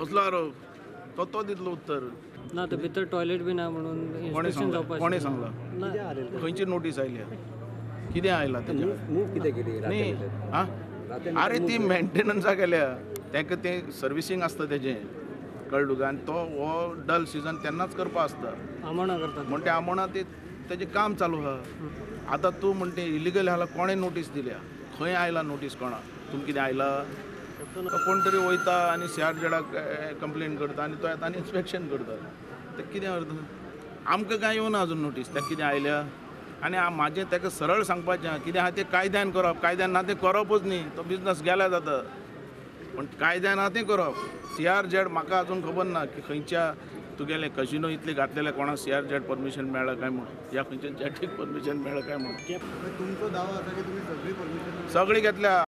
कसलो आरोप तो तो दितलो उत्तर ना. ते भितर टॉयलेट बी ना म्हणून कोणें इन्स्पेक्शन सांगलां? जावपाक कोणें सांगलां? खंयची नोटीस आयल्या? कितें आयलां तेजेर? न्ही आं, आरे ती मेंटेनन्सा केल्या ताका तें सर्विसींग आसता तेजें, कळ्ळें तुका? आनी तो हो डल सिजन तेन्नाच करपा आसता, आमोणा करतात म्हण ते आमोणा ते तेजें काम चालू आहा. आतां तूं म्हणटे इलिगल आहा, कोणें नोटीस दिल्या? खंय आयला नोटीस कोणा? तुमकां कितें आयला? कोण तरी वयता आनी सी आर जेडाक कंप्लेन करता आनी तो येता आनी इन्स्पेक्शन करता. तें कितें अर्थ? आमकां कांय येवना अजून नोटीस ताका कितें आयल्या. आनी म्हाजें ताका सरळ सांगपाचें कितें आहा तें कायद्यान करप, कायद्यान ना तें करपूच न्ही, तो बिजनस गेल्या जाता. पूण कायद्यान आहा तें करप. सी आर जेड म्हाका अजून खबर ना की खंयच्या तुगेलें कजिनो इतलें घातलेलें कोणाक सी आर जेड परमिशन मेळ्ळां काय म्हूण, या खंयच्या जेटीक परमिशन मेळ्ळां काय म्हूण. तुमचो दावो आसा की तुमी सगळी परमिशन सगळी घेतल्या.